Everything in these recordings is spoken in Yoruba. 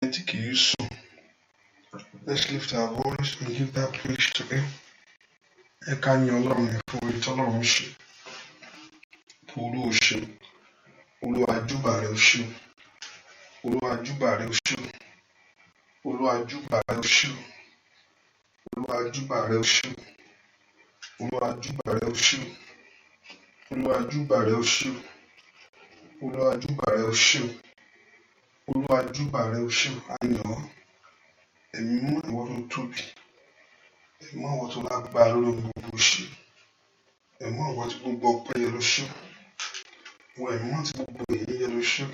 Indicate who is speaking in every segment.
Speaker 1: Tí kì í sùn. Let's lift our voice and give that praise to him. Ẹ ká yin Ọlọ́run yẹn fún oore tí Ọlọ́run ṣe. Olúwa o ṣeun. Olúwa júbà rẹ, o ṣeun. Olúwa júbà rẹ, o ṣeun. Olúwa júbà rẹ, o ṣeun. Olúwa júbà rẹ, o ṣeun. Olúwa júbà rẹ, o ṣeun. Olúwa júbà rẹ, o ṣeun. Olúwa júbà rẹ, o ṣeun. Olúwa júbà rẹ, o ṣeun. A yìn ọ́. Ẹ̀mí mímọ́, ìwọ tó tóbi. Ẹ̀mí mímọ́, ìwọ tó lágbára lórí ohun gbogbo, ṣe. Ẹ̀mí mímọ́, ìwọ tí gbogbo ọpẹ́ yẹ ló ṣe. Ìwọ ẹ̀mí mímọ́ tí gbogbo ìyìn yẹ ló ṣe.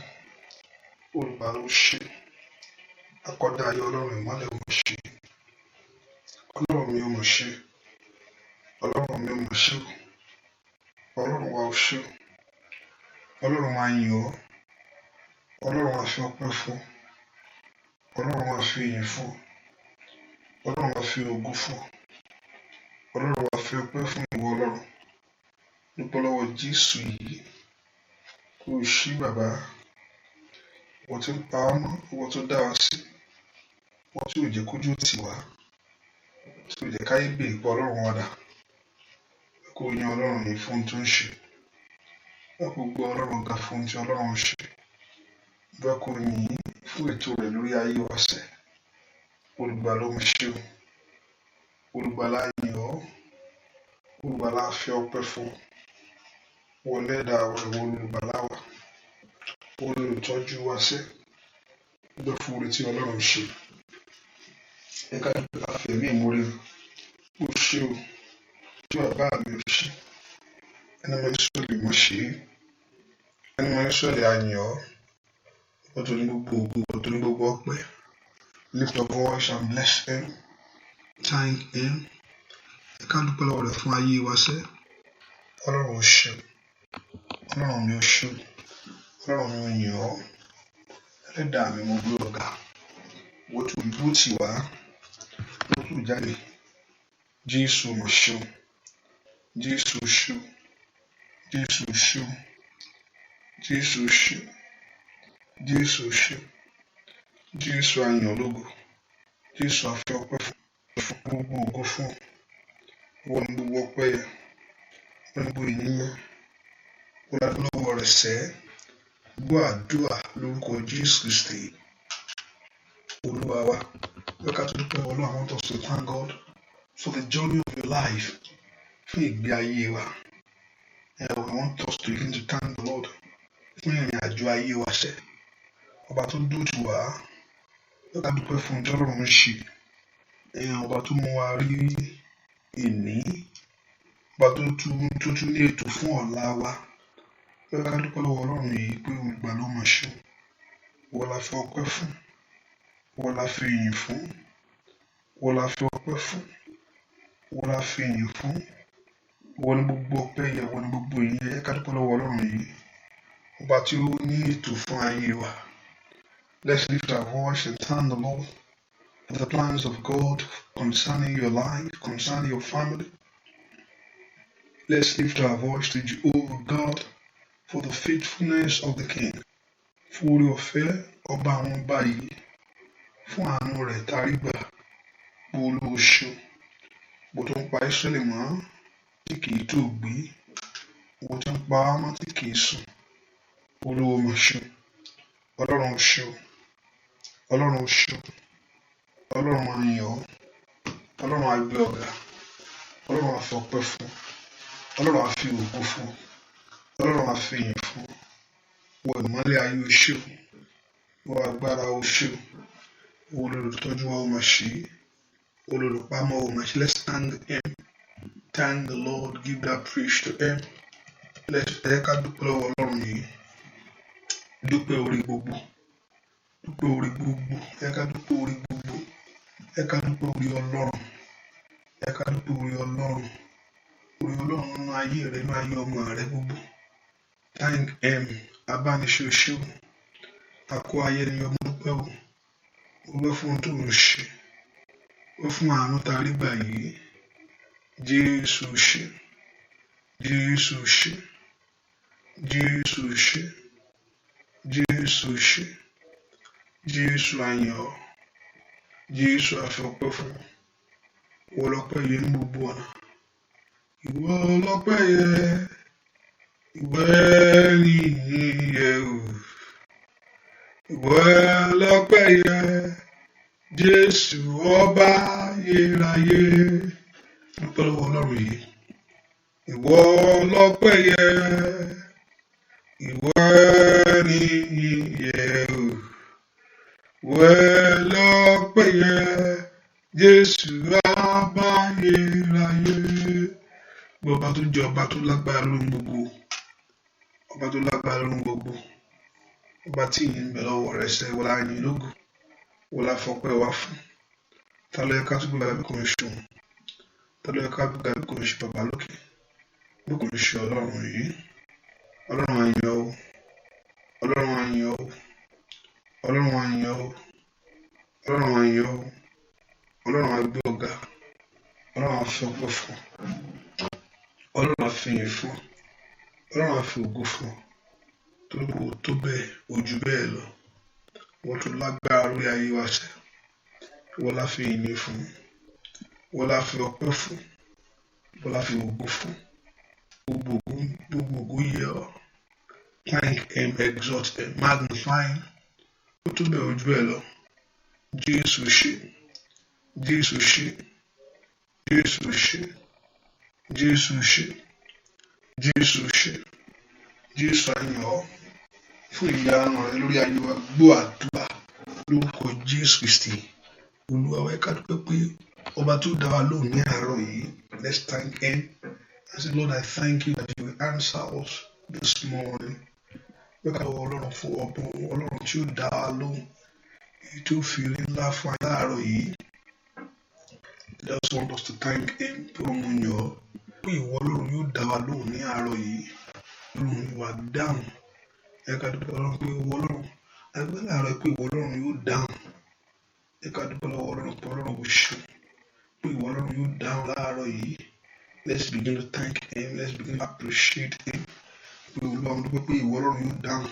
Speaker 1: Olùgbàlà, o ṣé. Akọ́dá ayé, Ọlọ́run ìmọ́lẹ̀, ò mà ṣe. Ọlọ́run mi, ò mà ṣe. Ọlọ́run mi, ò mà ṣe o. Ọlọ́run wa, o ṣé. Ọlọ́run wa, yìn ọ́. Ọlọ́run wa, fi ọpẹ́ fún. Ọlọ́run wa, fi ìyìn fún. Ọlọ́run wa, fi ògo fún. Ọlọ́run wa, fi ọpẹ́ fún ìwọ Ọlọ́run. Dúpẹ́ lọ́wọ́ Jésù yìí. Kò ṣí bàbá. Ìwọ tí ń pa wá mọ́, ìwọ tó dá wa sí. Ìwọ tí ò jẹ́ kójú tì wá. Tí ò jẹ́ káyé béèrè pé Ọlọ́run wa dà. Kó yin Ọlọ́run yìí fún ohun tó ń ṣe. Ẹ kó gbé Ọlọ́run ga fún ohun tí Ọlọ́run ń ṣe. Bẹ́ẹ̀ kó yìn fún ètò rẹ̀ lórí ayé wa sẹ́. Olùgbàlà, ó mà ṣe o. Olùgbàlà, yìn ọ́. Olùgbàlà, fi ọpẹ́ fún. Ìwọ ẹlẹ́dàá wa, ìwọ olùgbàlà wa. Olùtọ́jú wa sẹ́. Dúpẹ́ fún oore tí Ọlọ́run ṣe. Ẹ ká dúpẹ́, ká fi ẹ̀mí ìmoore hàn. Ó ṣé o. Tí bàbá mi, ò ṣe. Ẹni mọ Ísírẹ́lì, mọ̀ ṣe. Ẹni mọ Ísírẹ́lì, a yìn ọ́. Ìwọ tó ní gbogbo ògo, ìwọ tó ní gbogbo ọpẹ́. Lift your voice and bless him. Thank him. Ẹ ká dúpẹ́ lọ́wọ́ rẹ̀ fún ayé wa sẹ́. Ọlọ́run, ò ṣeun. Ọlọ́run mi, ò ṣeun. Ọlọ́run mi, ò yìn ọ́. Ẹlẹ́dàá mi, mo gbé ọ ga. Ìwọ tó dúró tì wá, ìwọ tó jáde. Jésù, mà ṣeun. Jésù, ṣeun. Jésù, ṣeun. Jésù, ṣeun. Jésù, ṣeun. Jésù, a yìn ọ́ lógo. Jésù, a fi ọpẹ́ fún, gbogbo ògo fún. Ìwọ ni gbogbo ọpẹ́ yẹ. Ìwọ ni gbogbo ìyìn yẹ. Wọ́n la lọ́wọ́ rẹ̀ sẹ́. Gbọ́ àdúrà lórúkọ Jésù Kristi. Olúwa wa. Wọ́n ká tó dúpẹ́ Ọlọ́run. I want us to thank God for the journey of your life. Fún ìgbé ayé wa. I want us to begin to thank the Lord fún ìrìn àjò ayé wa sẹ́. Ọba tó dúró tì wá. Wọ́n ká dúpẹ́ fún ohun tí Ọlọ́run ń ṣe. Ọba tó mú wa rí ìní. Ọba tó tún ní ètò fún ọ̀la wa. Wọ́n ká dúpẹ́ lọ́wọ́ Ọlọ́run yìí pé olùgbà ló máa ṣe. Ìwọ la fi ọpẹ́ fún. Ìwọ la fi ìyìn fún. Ìwọ la fi ọpẹ́ fún. Ìwọ la fi ìyìn fún. Ìwọ ni gbogbo ọpẹ́ yẹ, ìwọ ni gbogbo ìyìn yẹ. Ká dúpẹ́ lọ́wọ́ Ọlọ́run yìí. Ọba tí ó ní ètò fún ayé wa. Let's lift our voice and thank the Lord for the plans of God concerning your life, concerning your family. Let's lift our voice to Jehovah God for the faithfulness of the King. Fún oore ọ̀fẹ́ ọba àwọn ọba yìí, fún àánú rẹ̀ tarí gbà, Olúwa ṣeun. Bó tó ń pa Ísírẹ́lì mọ́ tí kìí tó gbé, bó tó ń pa á mọ́ tí kìí sùn. Olúwa mà ṣeun. Ọlọ́run, o ṣeun. Ọlọ́run, o ṣeun. Ọlọ́run, a yìn ọ́. Ọlọ́run, a gbé ọ ga. Ọlọ́run, a fi ọpẹ́ fún. Ọlọ́run, a fi ògo fún. Ọlọ́run, a fi ìyìn fún. Ìwọ ìmọ́lẹ̀ ayé, o ṣeun. Ìwọ agbára, o ṣeun. Ìwọ olùtọ́jú wa, o mà ṣe. Olùpamọ́, o mà ṣe. Let's thank him. Thank the Lord. Give that praise to him. Let's ẹ ká dúpẹ́ lọ́wọ́ Ọlọ́run yìí. Dúpẹ́ orí gbogbo. Dúpẹ́ orí gbogbo. Ẹ ká dúpẹ́ orí gbogbo. Ẹ ká dúpẹ́ orí Ọlọ́run. Ẹ ká dúpẹ́ orí Ọlọ́run. Orí Ọlọ́run nínú ayé rẹ, nínú ayé ọmọ rẹ gbogbo. Thank him. Abániṣe, o ṣeun. Àkó ayé ni ọmọ dúpẹ́ o. Mo dúpẹ́ fún ohun tó ń ṣe. Ó fún àánú tá a rí gbà yìí. Jésù, ṣe. Jésù, ṣe. Jésù, ṣe. Jésù, ṣe. Jésù a yìn ọ́. Jésù a fi ọpẹ́ fún. Ìwọ lọpẹ́ yẹ ní gbogbo ọ̀nà. Ìwọ lọpẹ́ yẹ. Ìwọ nìyìn yẹ o. Ìwọ lọpẹ́ yẹ. Jésù ọba ayérayé. Dúpẹ́ lọ́wọ́ Ọlọ́run yìí. Ìwọ lọpẹ́ yẹ. Ìwọ nìyìn yẹ o. Ìwọ lọpẹ́ yẹ. Jésù ọba ayérayé. Ọba tó jẹ́ ọba tó lágbára lórí gbogbo. Ọba tó lágbára lórí gbogbo. Ọba tí ìyìn ń bẹ lọ́wọ́ rẹ̀ ṣe wọlá yìn lógo. Wọlá fọpẹ́ wá fún. Ta ló yẹ ká tún gbéga bí kò ń ṣe òun? Ta ló yẹ ká gbéga bí kò ń ṣe bàbá lókè? Bí kò ń ṣe Ọlọ́run yìí. Ọlọ́run a yìn ọ́ o. Ọlọ́run a yìn ọ́ o. Ọlọ́run a yìn ọ́ o. Ọlọ́run a yìn ọ́ o. Ọlọ́run a gbé ọ ga. Ọlọ́run a fi ọpẹ́ fún. Ọlọ́run a fi ìyìn fún. Ọlọ́run a fi ògo fún. Torí pé o tó bẹ́ẹ̀, o jù bẹ́ẹ̀ lọ. Ìwọ tó lágbára lórí ayé wa sẹ́. Ìwọ la fi ìyìn fún. Ìwọ la fi ọpẹ́ fún. Ìwọ la fi ògo fún. Gbogbo ògo, gbogbo ògo yẹ ọ́. Thank him, exalt him, magnify him. Ó tó bẹ́ẹ̀, o jù bẹ́ẹ̀ lọ. Jésù ṣé. Jésù ṣé. Jésù ṣé. Jésù ṣé. Jésù ṣé. Jésù a yìn ọ́ fún ìyanu rẹ lórí ayé wa. Gbọ́ àdúrà lórúkọ Jésù Kristi. Olúwa wa, ẹ ká dúpẹ́ pé ọba tó dá wa lóhùn ní àárọ̀ yìí. Let's thank him. I say, Lord, I thank you that you will answer us this morning. Pé ká lọ́wọ́ Ọlọ́run fún ọ̀bùn Ọlọ́run tí ó dá wa lóhùn, èyí tó fi ire ńlá fún wa láàárọ̀ yìí. Just want us to thank him pé òun yàn ọ́, pé ìwọ Ọlọ́run yóò dá wa lóhùn ní àárọ̀ yìí. Ọlọ́run yóò wá dáhùn. Ẹ ká dúpẹ́ Ọlọ́run pé ìwọ Ọlọ́run, ẹ gbé láàárọ̀ pé ìwọ Ọlọ́run yóò dáhùn. Ẹ ká dúpẹ́ lọ́wọ́ Ọlọ́run pé Ọlọ́run kò ṣe pé ìwọ Ọlọ́run yóò dáhùn láàárọ̀ yìí. Let's begin to thank him. Let's begin to appreciate him. Pé Olúwa, mo dúpẹ́ pé ìwọ Ọlọ́run yóò dáhùn.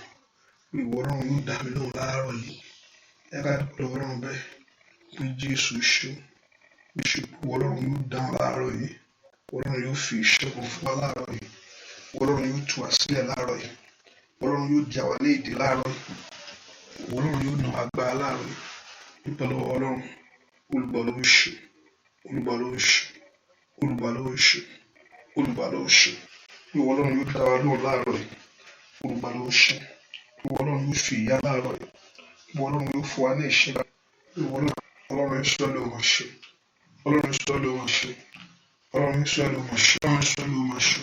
Speaker 1: Pé ìwọ Ọlọ́run yóò dá mi lóhùn láàárọ̀ yìí. Ẹ ká dúpẹ́ lọ́wọ́ Ọlọ́run bẹ́ẹ̀ pé Jésù ṣe. Ṣe pé ìwọ Ọlọ́run yóò dáhùn láàárọ̀ yìí. Ìwọ Ọlọ́run yóò fi ìṣẹ́gun fún wa láàárọ̀ yìí. Ìwọ Ọlọ́run yóò tú wa sílẹ̀ láàárọ̀ yìí. Ìwọ Ọlọ́run yóò jà wá léèdè láàárọ̀ yìí. Ìwọ Ọlọ́run yóò nà agbára láàárọ̀ yìí. Dúpẹ́ lọ́wọ́ Ọlọ́run. Olùgbàlà ó ṣe. Olùgbàlà ó ṣe. Olùgbàlà ó ṣe. Olùgbàlà ó ṣe. Ìwọ Ọlọ́run yóò dá wa lóhùn láàárọ̀ yìí. Olùgbàlà ó ṣe. Ìwọ Ọlọ́run yóò fi ìyà láàárọ̀ yìí. Ìwọ Ọlọ́run yóò fún wa ní ìṣẹ́gun. Ìwọ Ọlọ́run Ísírẹ́lì ó máa ṣe. Ọlọ́run Ísírẹ́lì ó máa ṣe. Ọlọ́run Ísírẹ́lì ó máa ṣe. Ọlọ́run Ísírẹ́lì ó máa ṣe.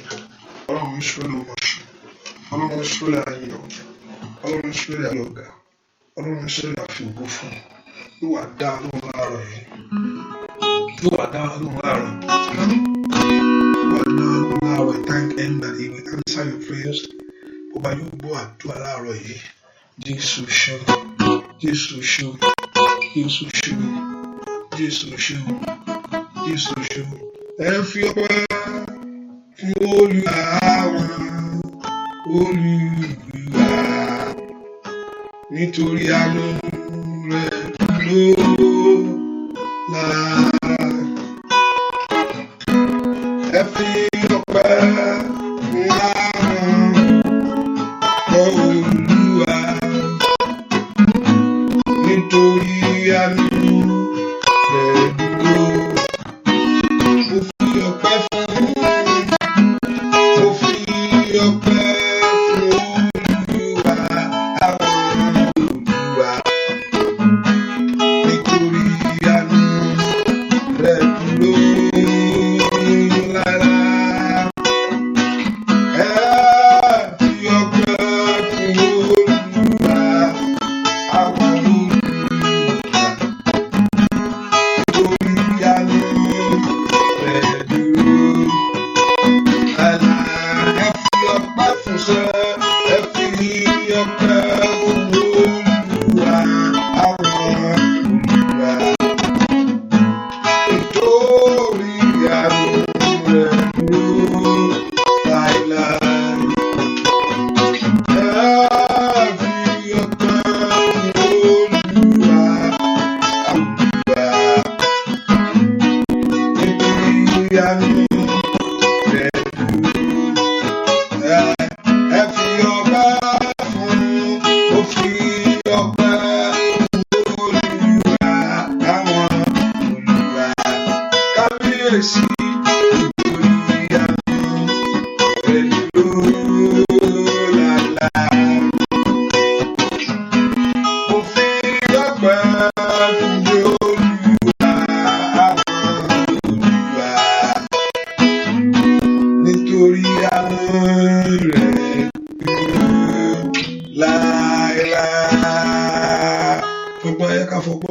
Speaker 1: Ọlọ́run Ísírẹ́lì ó máa ṣe. Ọlọ́run Ísírẹ́lì a yìn ọ́. Ọlọ́run Ísírẹ́lì a gbé ọ ga. Ọlọ́run Ísírẹ́lì a fi ògo fún. Yóò wá dá wa lóhùn láàárọ̀ yìí. Yóò wá dá wa lóhùn láàárọ̀. Yóò wá dá wa lóhùn láàárọ̀ yìí. Thank him that he will answer your prayers. Ọba yóò gbọ́ àdúrà láàárọ̀ yìí. Jésù ṣeun. Jésù ṣeun. Jésù ṣeun. Jésù ṣeun. Jésù ṣeun. Ẹ fi ọpẹ́ fún Olúwa àwọn Olúwa nítorí àánú rẹ̀ dúró láé. Ẹ fi ọpẹ́ fún àwọn Olúwa nítorí àánú rẹ̀ dúró. Mo fi ọpẹ́ fún, mo fi ọpẹ́ fún Olúwa àwọn Olúwa nítorí àánú rẹ̀ dúró láéláé. Ẹ fi ọpẹ́ fún Olúwa àwọn Olúwa.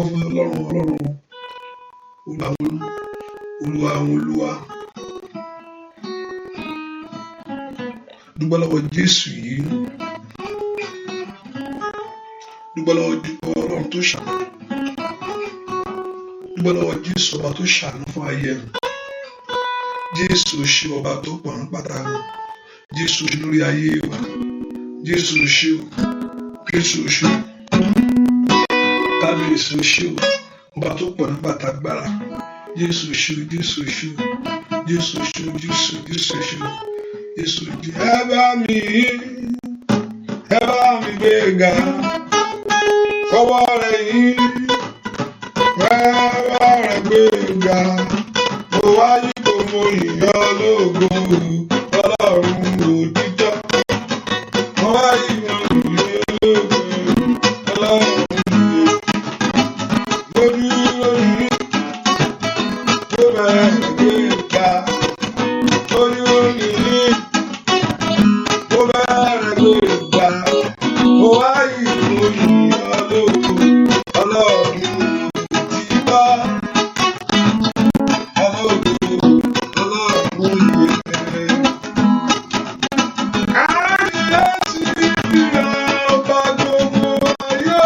Speaker 1: Dúpẹ́ fún Ọlọ́run Ọlọ́run. Olúwa àwọn Olúwa. Dúpẹ́ lọ́wọ́ Jésù yìí. Dúpẹ́ lọ́wọ́ Ọlọ́run tó ṣàánú. Dúpẹ́ lọ́wọ́ Jésù ọba tó ṣàánú fún ayé ẹ̀. Jésù ṣe ọba tó pọ̀ ní pàtàkì. Jésù ṣe lórí ayé wa. Jésù ṣe o. Jésù ṣe o. Kábíyèsí ṣe o. Ọba tó pọ̀ ní pàtàgbára. Jésù ṣe o. Jésù ṣe o. Jésù ṣe o. Jésù Jésù ṣe o. Jésù ṣe. Ẹ bá mi gbé ga. Fọwọ́ rẹ̀ yín. Ẹ bá rẹ̀ gbé ga. Mo wáyé kò mo yìn ọ́ lógo. Ọlọ́run òtítọ́. Mo wáyé mo yìn ọ́ lógo. Ọlọ́run mo dúró yín. Mo bẹ̀rẹ̀ gbé ga. Mo dúró yín. Mo bẹ̀rẹ̀ gbé ga. Mo wáyé mo yìn ọ́ lógo. Ọlọ́run òtítọ́. Ọlọ́run Ọlọ́run yẹ. Kábíyèsí ọba gbogbo ayé.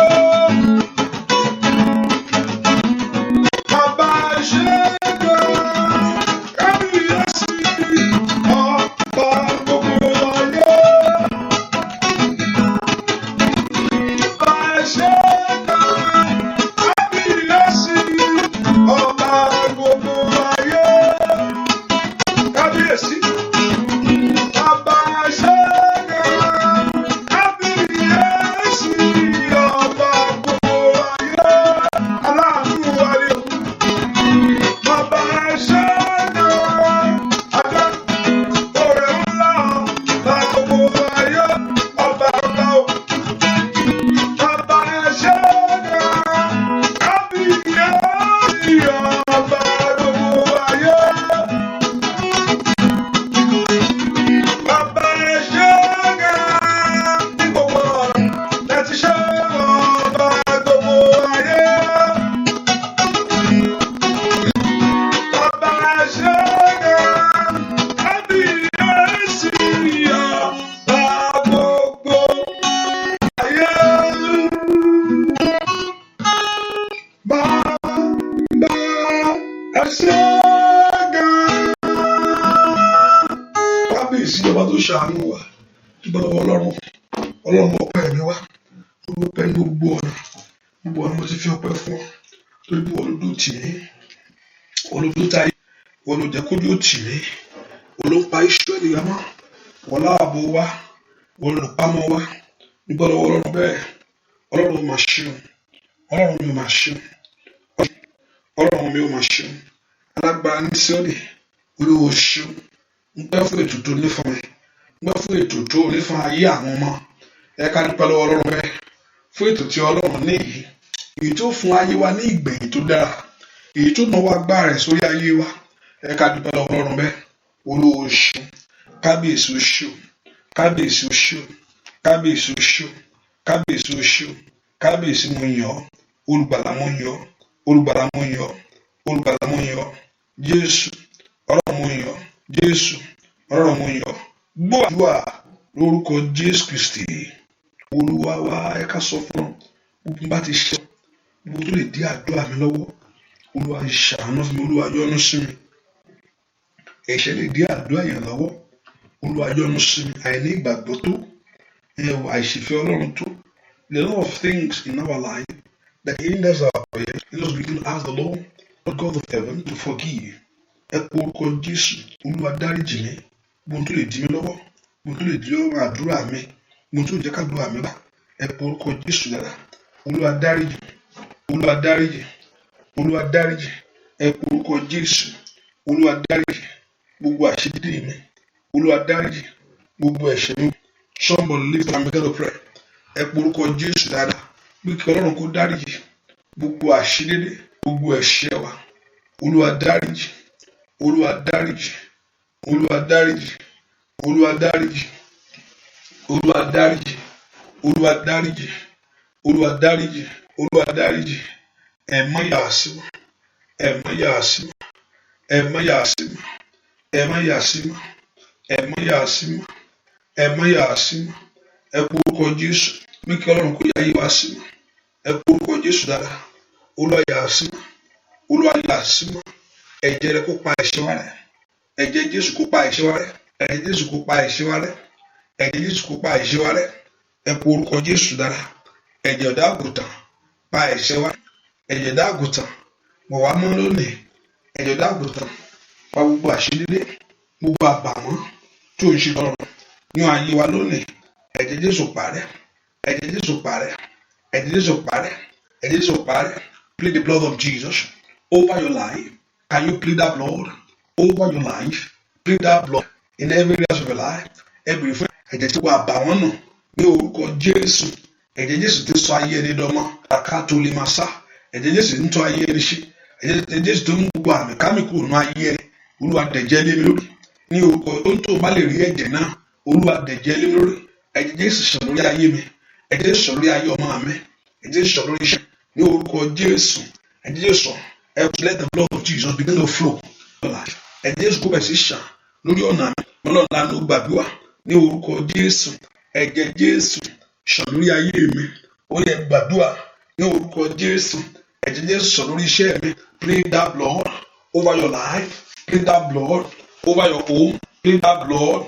Speaker 1: Bàbá ṣẹ́gun. Kábíyèsí ọba gbogbo ayé. Bàbá ṣẹ́gun. Kábíyèsí ọba gbogbo ayé. Kábíyèsí. Bàbá ṣẹ́gun. Kábíyèsí ọba gbogbo ayé. Aláàánú wa ni o. Bàbá ṣẹ́gun. Adá oore ńlá ọba gbogbo ayé. Ọba ọba o. Bàbá ṣẹ́gun. Kábíyèsí ọba gbogbo ayé. Bàbá ṣẹ́gun. Ní gbogbo ọ̀nà láti ṣe ọba gbogbo ayé. Bàbá ṣẹ́gun. Kábíyèsí ọba gbogbo ayé. Bàbá ẹ ṣẹ́gun. Kábíyèsí ọba tó ṣàánú wa. Dúpẹ́ lọ́wọ́ Ọlọ́run. Ọlọ́run ọpẹ́ mi wá. Mo dúpẹ́ ní gbogbo ọ̀nà. Gbogbo ọ̀nà mo ti fi ọpẹ́ fún ọ. Torí pé wọ́n ló dúró tì mí. Wọ́n ló dúró táyé. Wọ́n ló jẹ́ kójú ó tì mí. Wọ́n ló ń pa Ísírẹ́lì wa mọ́. Wọ́n láàbò wa. Wọ́n ló pamọ́ wa. Dúpẹ́ lọ́wọ́ Ọlọ́run bẹ́ẹ̀. Ọlọ́run mà ṣeun. Ọlọ́run mi ò mà ṣeun. Ọlọ́run mi ò mà ṣeun. Alágbára ní Síónì. Olúwo ṣeun. Ń pẹ́ fún ètò tó ní fún mi. Ń pẹ́ fún ètò tó ní fún ayé àwọn ọmọ. Ẹ ká dúpẹ́ lọ́wọ́ Ọlọ́run bẹ́ẹ̀. Fún ètò tí Ọlọ́run ní yìí. Èyí tó fún ayé wa ní ìgbẹ̀yìn tó dára. Èyí tó náwó agbára rẹ̀ sórí ayé wa. Ẹ ká dúpẹ́ lọ́wọ́ Ọlọ́run bẹ́ẹ̀. Olúwo ṣeun. Kábíyèsí o ṣeun. Kábíyèsí o ṣeun. Kábíyèsí o ṣeun. Kábíyèsí o ṣeun. Kábíyèsí mo yàn ọ́. Olùgbàlà mo yàn ọ́. Olùgbàlà mo yàn ọ́. Olùgbàlà mo yàn ọ́. Jésù. Ọlọ́run mo yàn ọ́. Jésù. Ọlọ́run mo yàn ọ́. Gbọ́ àdúrà lórúkọ Jésù Kristi. Olúwa wa ẹ ká sọ fún ọ. Gbogbo bá ti ṣe gbogbo tó lè dí àdúrà mi lọ́wọ́. Olúwa ṣàánú fún mi. Olúwa yọ́nú sí mi. Ẹ̀ṣẹ̀ lè dí àdúrà yẹn lọ́wọ́. Olúwa yọ́nú sí mi. Àìní ìgbàgbọ́ tó. Ẹ̀wọ̀ àìṣèfẹ́ Ọlọ́run tó. There are a lot of things in our life that hinders our prayer. Let us begin to ask the Lord, Lord God of heaven, to forgive. Ẹ pe orúkọ Jésù. Olúwa dáríjì mí. Gbogbo tó lè dí mi lọ́wọ́. Gbogbo tó lè dí ọ̀rọ̀ àdúrà mi. Gbogbo tó lè jẹ́ kádùrà mi gbà. Ẹ pe orúkọ Jésù dáadáa. Olúwa dáríjì. Olúwa dáríjì. Olúwa dáríjì. Ẹ pe orúkọ Jésù. Olúwa dáríjì. Gbogbo àṣedédé mi. Olúwa dáríjì. Gbogbo ẹ̀ṣẹ̀ mi. Somebody lift up and begin to pray. Ẹ pe orúkọ Jésù dáadáa. Pé kí Ọlọ́run kó dáríjì. Gbogbo àṣedédé. Gbogbo ẹ̀ṣẹ̀ wa. Olúwa dáríjì. Olúwa dáríjì. Olúwa dáríjì. Olúwa dáríjì. Olúwa dáríjì. Olúwa dáríjì. Olúwa dáríjì. Olúwa dáríjì. Ẹ̀mọ́ yà sí mọ́. Ẹ̀mọ́ yà sí mọ́. Ẹ̀mọ́ yà sí mọ́. Ẹ̀mọ́ yà sí mọ́. Ẹ̀mọ́ yà sí mọ́. Ẹ̀mọ́ yà sí mọ́. Ẹ pe orúkọ Jésù. Mí kí Ọlọ́run kó yà yí wá sí mọ́. Ẹ pe orúkọ Jésù dáadáa. Olúwa yà sí mọ́. Olúwa yà sí mọ́. Ẹ̀jẹ̀ rẹ̀ kó pa ẹ̀ṣẹ̀ wa rẹ́. Ẹ̀jẹ̀ Jésù kó pa ẹ̀ṣẹ̀ wa rẹ́. Ẹ̀jẹ̀ Jésù kó pa ẹ̀ṣẹ̀ wa rẹ́. Ẹ̀jẹ̀ Jésù kó pa ẹ̀ṣẹ̀ wa rẹ́. Ẹ pe orúkọ Jésù dáadáa. Ẹ̀jẹ̀ ọ̀dọ́ àgùntàn pa ẹ̀ṣẹ̀ wa. Ẹ̀jẹ̀ ọ̀dọ́ àgùntàn wọ̀ wá mọ́ lónìí. Ẹ̀jẹ̀ ọ̀dọ́ àgùntàn pa gbogbo àṣedédé, gbogbo àbàwọ́n tí ò ń ṣe tọrọ ní ayé wa lónìí. Ẹ̀jẹ̀ Jésù parẹ́. Ẹ̀jẹ̀ Jésù parẹ́. Ẹ̀jẹ̀ Jésù parẹ́. Ẹ̀jẹ̀ Jésù parẹ́. Plead the blood of Jesus over your life. Can you plead that blood over your life? Plead that blood in every area of your life. Ẹ bèrè fún ẹ̀jẹ̀ tí wàá bà wọ́n nù ní orúkọ Jésù. Ẹ̀jẹ̀ Jésù ti sọ ayé ẹni dọmọ. Kàkà tó lè máa sá. Ẹ̀jẹ̀ Jésù ń tọ́ ayé ẹni ṣe. Ẹ̀jẹ̀ Jésù tó ń gbogbo àmì kámi kúrò ní ayé ẹni. Olúwa dẹ̀jẹ̀ lé mi lórí. Ní orúkọ tó ń tó bá lè rí ẹ̀jẹ̀ náà. Olúwa dẹ̀jẹ̀ lé mi lórí. Ẹ̀jẹ̀ Jésù sàn lórí ayé mi. Ẹ̀jẹ̀ Jésù sàn lórí ayé ọmọ mi. Ẹ̀jẹ̀ Jésù sàn lórí iṣẹ́. Ní orúkọ Jésù. Ẹ̀jẹ̀ Jésù sàn. Let the blood of Jesus begin to flow. Ẹ̀jẹ̀ Jésù kó bẹ̀ sí sàn lórí ọ̀nà mi. Ọlọ́run lánàá gbàdúrà ní orúkọ Jésù. Ẹ̀jẹ̀ Jésù sàn lórí ayé mi. Ó yẹ gbàdúrà ní orúkọ Jésù. Ẹ̀jẹ̀ Jésù sàn lórí iṣẹ́ mi. Plead that blood over your life. Plead that blood over your home. Plead that blood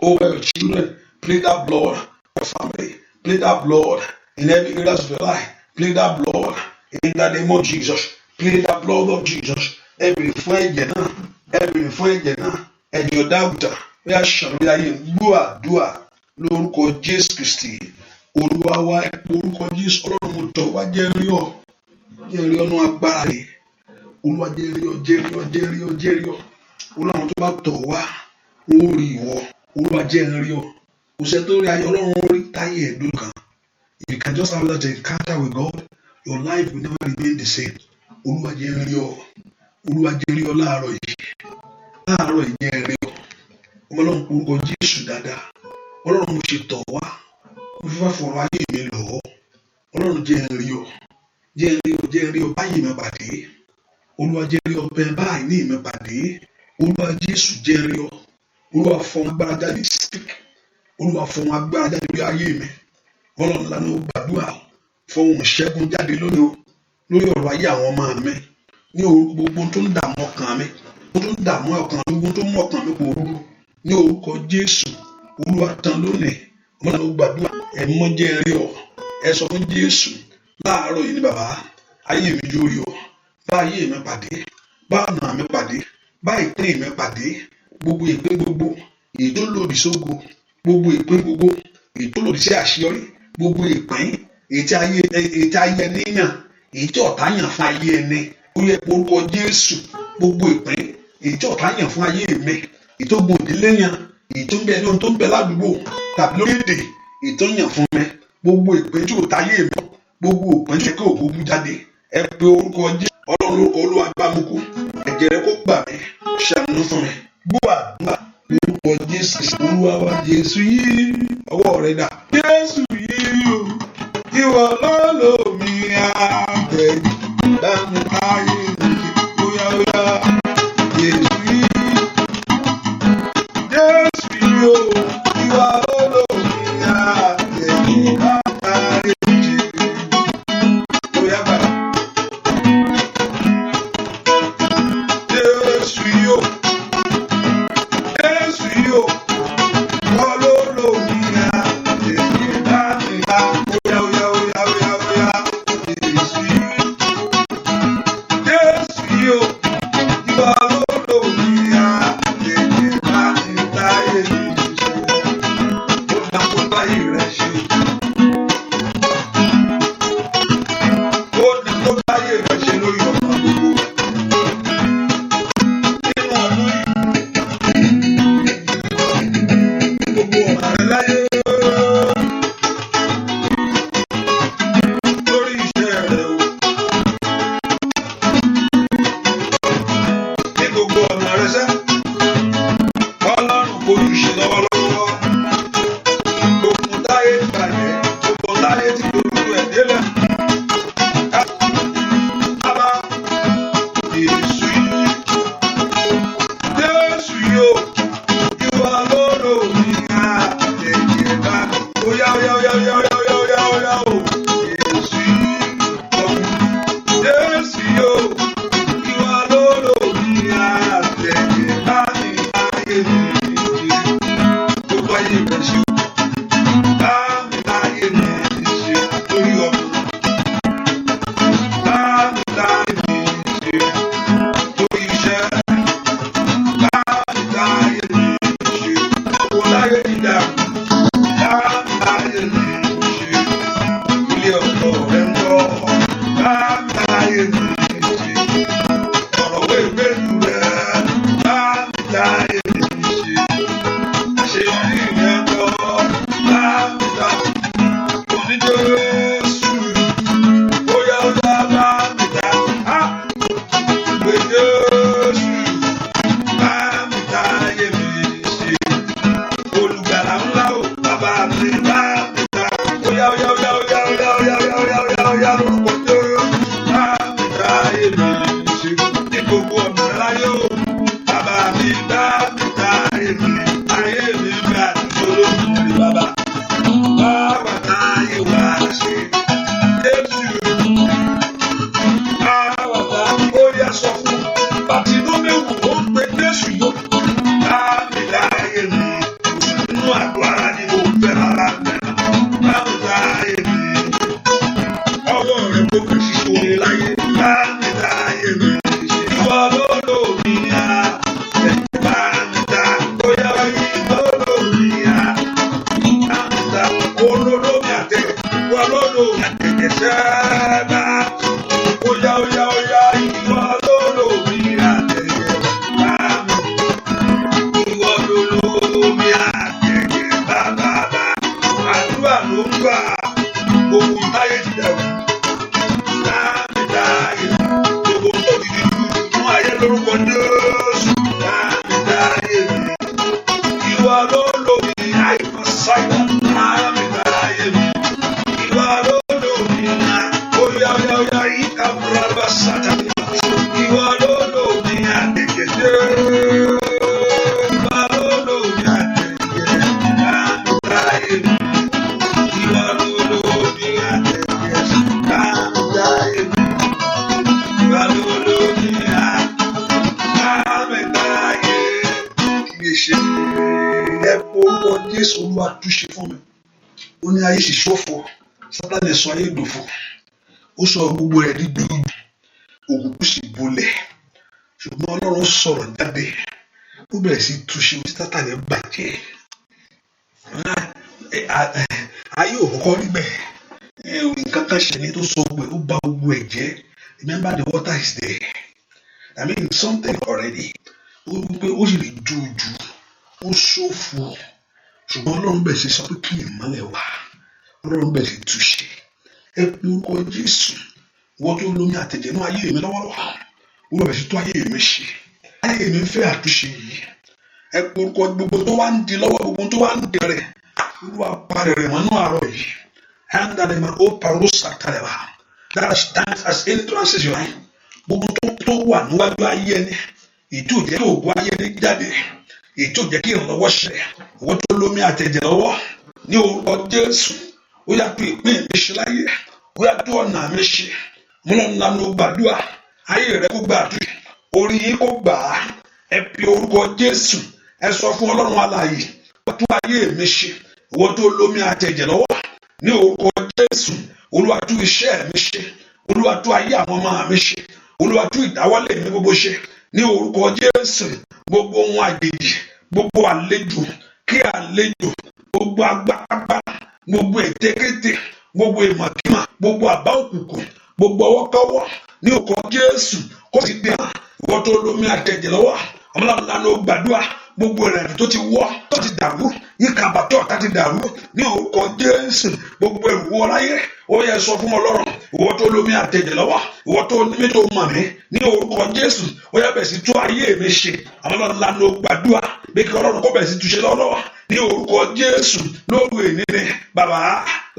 Speaker 1: over your children. Plead that blood your family. Plead that blood in every area of your life. Plead that blood in the name of Jesus. Plead the blood of Jesus. Ẹ bèrè fún ẹ̀jẹ̀ náà. Ẹ bèrè fún ẹ̀jẹ̀ náà. Ẹ̀jẹ̀ ọ̀dọ́ àgùntàn. Ó yá ṣàn lórí ayé. Gbọ́ àdúrà lórúkọ Jésù Kristi. Olúwa wa, ẹ pe orúkọ Jésù. Ọlọ́run, mo tọ̀ wá, jẹ́ rí ọ. Jẹ́ rí ọ nú agbára rẹ̀. Olúwa, jẹ́ rí ọ, jẹ́ rí ọ, jẹ́ rí ọ, jẹ́ rí ọ. Olúwa, àwọn tó bá tọ̀ wá, wọ́n ó rí ìwọ. Olúwa, jẹ́ rí ọ. Kò sẹ́ni tó rí ayé Ọlọ́run rí táyé ẹ̀dùn kan. If you can just have that encounter with God, your life will never remain the same. Olúwa, jẹ́ rí ọ. Olúwa, jẹ́ rí ọ láàárọ̀ yìí. Láàárọ̀ yìí, jẹ́ rí ọ. Ọmọ Ọlọ́run, orúkọ Jésù dáadáa. Ọlọ́run, mo ṣe tọ̀ wá. Mo fi fẹ́ fọ̀rọ̀ ayé mi lọ̀ ọ́. Ọlọ́run, jẹ́ rí ọ. Jẹ́ rí ọ, jẹ́ rí ọ, báyìí mi pàdé. Olúwa, jẹ́ rí ọ, bẹ́ẹ̀ báyìí ní mi pàdé. Olúwa Jésù, jẹ́ rí ọ. Olúwa, fọ̀n agbára jáde, speak. Olúwa, fọ̀n agbára jáde lórí ayé mi. Ọlọ́run lánàá gbàdúrà. Fọ̀hún ṣẹ́gun jáde lónìí o. Lórí ọ̀rọ̀ ayé àwọn ọmọ mi. Ní orúkọ gbogbo tó ń dààmú ọkàn mi. Tó ń dààmú ọkàn mi, gbogbo tó ń mú ọkàn mi pòrúurú. Ní orúkọ Jésù. Olúwa, tán lónìí. Ọlọ́run gbàdúrà. Ẹ̀mọ́ jẹ́ rí ọ. Ẹ sọ fún Jésù. Láàárọ̀ yìí ni bàbá. Ayé mi yóò rí ọ. Bá ayé mi pàdé. Bá ọ̀nà mi pàdé. Bá ìpín mi pàdé. Gbogbo ìpín gbogbo. Èyí tó lòdì sógo. Gbogbo ìpín gbogbo. Èyí tó lòdì sí àṣeyọrí. Gbogbo ìpín. Èyí tí ayé ẹni yàn. Èyí tí ọ̀tá yàn fún ayé ẹni. Ó yẹ orúkọ Jésù. Gbogbo ìpín. Èyí tí ọ̀tá yàn fún ayé mi. Èyí tó gun ìdílé yàn. Èyí tó ń bẹ ní ohun tó ń bẹ ládùúgbò tàbí lórílẹ̀-èdè. Èyí tó yàn fún mi. Gbogbo ìpín tí ò táyé mi. Gbogbo ìpín tí kò ògo bú jáde. Ẹ pe orúkọ Jésù. Ọlọ́run, lórúkọ Olúwa gbá mi kú. Ẹ̀jẹ̀ rẹ kó gbà mí. Ṣàánú fún mi. Gbọ́ àdúrà lórúkọ Jésù. Olúwa wa, Jésù yìí, ọwọ́ rẹ dà. Jésù yìí o, ìwọ ló lómi àbẹ̀jẹ̀ bá mi ayé mi ṣe. Óyá óyá, Jésù yìí. Jésù yìí o, ìwọ ló lómi àbẹ̀jẹ̀ bá mi ayé mi ṣe. Óyá gbà. Jésù yìí o, Jésù yìí o, ìwọ ló lómi àbẹ̀jẹ̀ bá mi bá. Óyá óyá óyá óyá óyá, Jésù. táyé mi ṣe. Ọ̀rọ̀ wéwèé rẹ̀ bá mi táyé mi ṣe. Àṣeyọrí mi kọ́ bá mi tá. Òní Jésù, óyá óyá bá mi tá. Á pé Jésù, bá mi táyé mi ṣe. Olùgbàlà ńlá o, bàbá mi bá mi tá. Óyá óyá óyá óyá óyá óyá óyá óyá óyá óyá lórúkọ Jésù. Bá mi táyé mi ṣe. Ní gbogbo ọ̀nà láyé o, bàbá mi bá mi táyé mi. Ayé mi bá olódùmarè bàbá. Bá wa táyé wá ṣe. Jésù, bá wa tá. Ó yá sọ fún Bàtínú méwù ó ń pe Jésù yó. Bá mi táyé mi. Nínú àgọ́ ara ni mo fẹ́ bàbá mi. Bá mi táyé mi. Ọwọ́ rẹ̀ kò fi ṣiṣẹ́ orin láyé. Bá mi táyé mi. Ìwọ ló lò mí á. Bá mi tá. Bóyá ìwọ ló lò mí á. Bá mi tá. Olólómi àtẹ. Ìwọ ló lò mí àtẹ̀jẹ̀ sẹ́ẹ̀bà. Óyá óyá óyá ìwọ ló lò mí àtẹ̀jẹ̀. Bá mi. Ìwọ ló lò mí àtẹ̀jẹ̀. Bàbá bá. Àdúrà ló ń gbà. Gbogbo táyé ti dàrú. Bá mi táyé. Gbogbo tó ti di dúdú fún ayé lórúkọ Jésù. Bá mi táyé mi. Ìwọ ló lò mí àìmọ̀ sáyà. Bá mi táyé mi. Ìwọ ló lò mí. Óyá óyá óyá ìka bùrọ̀dá sátani. Ìwọ ló lò mí àtẹ̀jẹ̀. Ìwọ ló lò mí àtẹ̀jẹ̀. Bá mi táyé mi. Ìwọ ló lò mí àtẹ̀jẹ̀. Bá mi táyé mi. Ìwọ ló lò mí àtẹ̀jẹ̀. Mi ṣe ẹ orúkọ Jésù, Olúwa túṣe fún mi. Ó ní ayé sì ṣófo, Sátánì sọ ayé dòfo, ó sọ gbogbo rẹ̀ di dúdú, òkùnkùn sì bolẹ̀. Ṣùgbọ́n Ọlọ́run sọ̀rọ̀ jáde, ó bẹ̀rẹ̀ sí túṣe ohun tí Sátánì bàjẹ́. Ayé ò kọ́kọ́ rí bẹ́ẹ̀. Nǹkan kan ṣẹlẹ̀ tó sọ gbogbo ẹ̀, ó bà gbogbo ẹ̀ jẹ́. Remember, the water is there. I mean, something already. Ó wí pé ó sì lè ju jù, ó ṣòfò. Ṣùgbọ́n Ọlọ́run bẹ̀rẹ̀ sí sọ pé kí ìmọ́lẹ̀ wà. Ọlọ́run bẹ̀rẹ̀ sí túṣe. Ẹ pe orúkọ Jésù. Wọ́n tó lómi àtẹ̀jẹ̀ náà ayé mi lọ́wọ́lọ́wọ́. Olúwa bẹ̀rẹ̀ sí tó ayé mi ṣe. Ayé mi ń fẹ́ àtúnṣe yìí. Ẹ pe orúkọ gbogbo tó wá ń di lọ́wọ́, gbogbo tó wá ń di rẹ̀. Olúwa parẹ́ rẹ̀ mọ́nú àárọ̀ yìí. Handalema o parosa taleba. That stands as entrances your life. Gbogbo tó wà níwájú ayé ẹni. Èyí tí ò jẹ́ kí ògo ayé ẹni jáde. Èyí tí ò jẹ́ kí ìrànlọ́wọ́ ṣẹlẹ̀. Ìwọ́n tó lómi àtẹ̀jẹ̀ lọ́wọ́. Ní orúkọ Jésù. Ó yá tó ìpín mi ṣe láyé. Ó yá tó ọ̀nà mi ṣe. Múlọ̀ ńlá gbàdúrà. Ayé rẹ kó gbàdúrà. Orí yín kó gbà á. Ẹ pe orúkọ Jésù. Ẹ sọ fún Ọlọ́run alààyè. Tó ayé mi ṣe. Ìwọ́n tó lómi àtẹ̀jẹ̀ lọ́wọ́. Ní orúkọ Jésù. Olúwa tú iṣẹ́ mi ṣe. Olúwa tú ayé àwọn ọmọ mi ṣe. Olúwa tú ìdáwọ́lé mi gbogbo ṣe. Ní orúkọ Jésù. Gbogbo ohun àjèjì. Gbogbo àlejò. Kí àlejò. Gbogbo agbára. Gbogbo ètekéte. Gbogbo ìmọ̀kímọ̀. Gbogbo àbá òkùnkùn. Gbogbo ọwọ́kọ́wọ́. Ní orúkọ Jésù. Kó sì dé hàn. Ìwọ tó lómi àtẹ̀jẹ̀ lọ́wọ́. Ọmọláwọn ló gbàdúrà. Gbogbo ìrìnàjò tó ti wọ́ tó ti dàrú. Yíká àbàtọ̀ ọ̀tá ti dàrú. Ní orúkọ Jésù. Gbogbo ẹ̀rù wọ láyé. Ó yẹ sọ fún Ọlọ́run. Ìwọ tó lómi àtẹ̀jẹ̀ lọ́wọ́. Ìwọ tó ní mi tó mọ̀ mí. Ní orúkọ Jésù. Ó yẹ bẹ̀ sí tú ayé mi ṣe. Àwọn ọlọ́run lánàá gbàdúrà. Bí kí Ọlọ́run kó bẹ̀ sí túṣe lọ́wọ́. Ní orúkọ Jésù. Lóru èní ni. Bàbá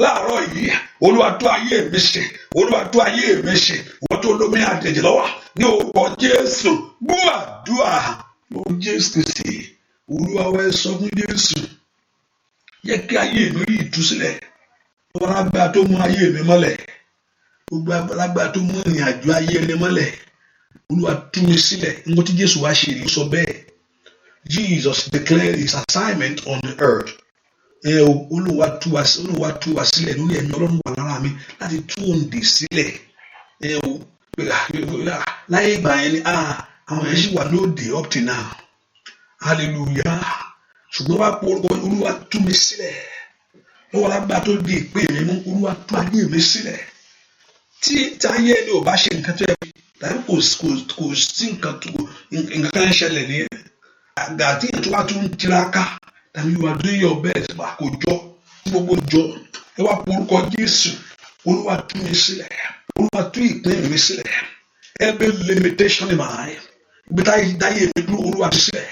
Speaker 1: láàárọ̀ yìí. Olúwa tú ayé mi ṣe. Olúwa tú ayé mi ṣe. Ìwọ tó lómi àtẹ̀jẹ̀ lọ́wọ́. Ní orúkọ Jésù. Gbàdúrà. Lórúkọ Jésù Kristi. Olúwa wá, ẹ sọ fún Jésù. Jẹ́ kí ayé mi rí ìtúsílẹ̀. Gbogbo alágbára tó mú ayé mi mọ́lẹ̀. Gbogbo alágbára tó mú ìrìn àjò ayé ẹni mọ́lẹ̀. Olúwa tú mi sílẹ̀. Nǹkan tí Jésù wá ṣe rí sọ bẹ́ẹ̀. Jesus declared his assignment on the earth. Ẹ o, Olúwa tú wa sílẹ̀ lórí ẹ̀mí Ọlọ́run wà lára mi láti tú òǹdè sílẹ̀. Ẹ o, láyé ìgbà yẹn ni àwọn yẹn sì wà lóde up till now. Hallelujah. Ṣùgbọ́n wá pé orúkọ Olúwa tú mi sílẹ̀. Lọ́wọ́ lágbára tó di ìpè mi mú, Olúwa tú ayé mi sílẹ̀. Tí táyé ẹni ò bá ṣe nǹkan tó yẹ, tàbí kò sí nǹkan tó nǹkan kan ń ṣẹlẹ̀ ní àgbà tí èèyàn tó bá tún tiraka, tàbí you are doing your best, kò jọ tí gbogbo jọ. Ẹ wá porúkọ Jésù. Olúwa, tú mi sílẹ̀. Olúwa, tú ìpín mi sílẹ̀. Every limitation in my life, ibi táyé dáyé mi dúró, Olúwa tú sílẹ̀.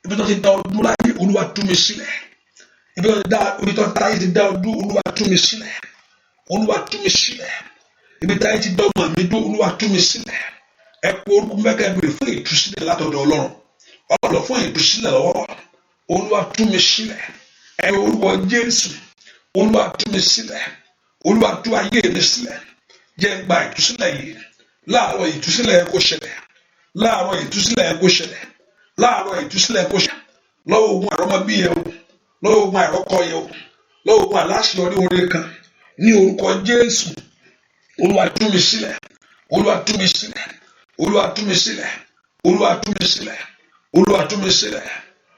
Speaker 1: Ibi tó ti dá ọdún láyé, Olúwa, tú mi sílẹ̀. Ibi tó ti dá, ibi tó táyé ti dá ọdún, Olúwa, tú mi sílẹ̀. Olúwa, tú mi sílẹ̀. Ibi táyé ti dá ọmọ mi dúró, Olúwa, tú mi sílẹ̀. Ẹ pé orúkọ mẹ́kẹ́, bèrè fún ìtúsílẹ̀ látọ̀dọ̀ Ọlọ́run. Ọlọ́run, fún ìtúsílẹ̀ lọ́wọ́. Olúwa, tú mi sílẹ̀. Ẹ orúkọ Jésù. Olúwa, tú mi sílẹ̀. Olúwa, tú ayé mi sílẹ̀. Jẹ́ n gba ìtúsílẹ̀ yìí láàárọ̀. Ìtúsílẹ̀ yẹn kó ṣẹlẹ̀ láàárọ̀. Ìtúsílẹ̀ yẹn kó ṣẹlẹ̀ láàárọ̀. Ìtúsílẹ̀ yẹn kó ṣẹlẹ̀ lọ́wọ́ ogun àrọ́mọbí yẹn o, lọ́wọ́ ogun àìrọ́kọ yẹn o, lọ́wọ́ ogun aláṣeyọrí oore kan, ní orúkọ Jésù. Olúwa, tú mi sílẹ̀. Olúwa, tú mi sílẹ̀. Olúwa, tú mi sílẹ̀. Olúwa, tú mi sílẹ̀. Olúwa, tú mi sílẹ̀.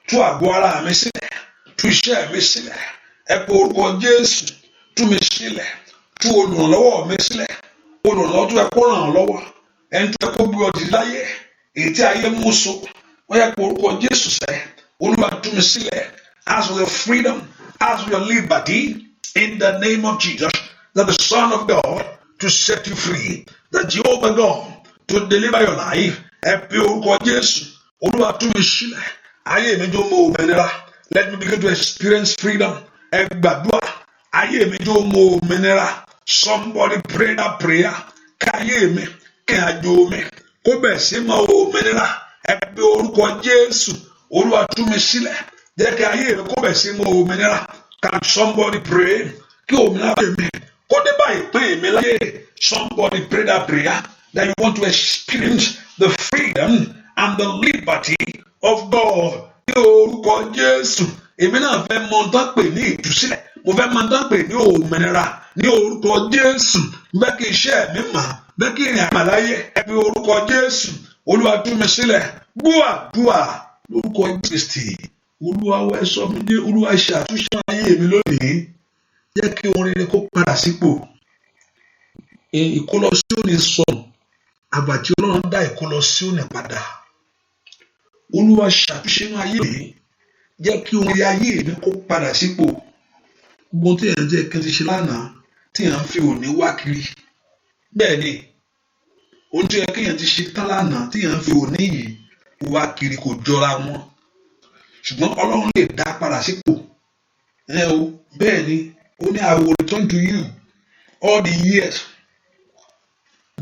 Speaker 1: Tú àgọ́ ara mi sílẹ̀. Tú iṣẹ́ mi sílẹ̀. Ẹ pé orúkọ Jésù. Tú mi sílẹ̀. Tú olùrànlọ́wọ́ mi sílẹ̀. Olùrànlọ́wọ́ tó yẹ kó ràn án lọ́wọ́, ẹni tó yẹ kó gbé ọ dìde láyé, èyí tí ayé mú so wọ́n yẹ pé orúkọ Jésù sẹ́. Olúwa, tú mi sílẹ̀. Ask for your freedom. Ask for your liberty in the name of Jesus, that the Son of God to set you free, that Jehovah God to deliver your life. Ẹ pé orúkọ Jésù. Olúwa, tú mi sílẹ̀. Ayé mi jó mọ òmìnira. Let me begin to experience freedom. Ẹ gbàdúrà. Ayé mi jó mọ òmìnira. Somebody pray that prayer. Káyé mi, kí àjò mi kó bẹ̀ sí mọ òmìnira. Ẹ pé orúkọ Jésù. Olúwa, tú mi sílẹ̀. Jẹ́ kí ayé mi kó bẹ̀ sí mọ òmìnira. Can somebody pray? Kí òmìnira mi kó dé báyìí pé èmi láyé. Somebody pray that prayer, that you want to experience the freedom and the liberty of God. Ní orúkọ Jésù, èmi náà fẹ́ mọ tán pè ní ìtúsílẹ̀. Mo fẹ́ mọ tán pè ní òmìnira. Ní orúkọ Jésù, fẹ́ kí iṣẹ́ mi mọ̀, fẹ́ kí ìrìn àmàláyé. Ẹ fi orúkọ Jésù. Olúwa, tú mi sílẹ̀. Gbọ́ àdúrà lórúkọ Kristi Olúwa. Wẹ́ sọ mi dé. Olúwa, ṣàtúnṣe ayé mi lónìí. Jẹ́ kí ohun rere kó padà sípò. Ìkólọ Síónì sọnù, àgbà tí Ọlọ́run dá ìkólọ Síónì padà. Olúwa, ṣàtúnṣe inú ayé mi. Jẹ́ kí ohun rere ayé mi kó padà sípò. Gbogbo tí èèyàn jẹ́ kí n ti ṣe lánàá tí èèyàn ń fi òní wá kiri. Bẹ́ẹ̀ ni, ohun tó yẹ kéèyàn ti ṣe tán lánàá tí èèyàn ń fi òní yìí wá kiri kò jọra wọn, ṣùgbọ́n Ọlọ́run lè dá padà sípò ẹ o. Bẹ́ẹ̀ ni, ó ní, "I will return to you all the years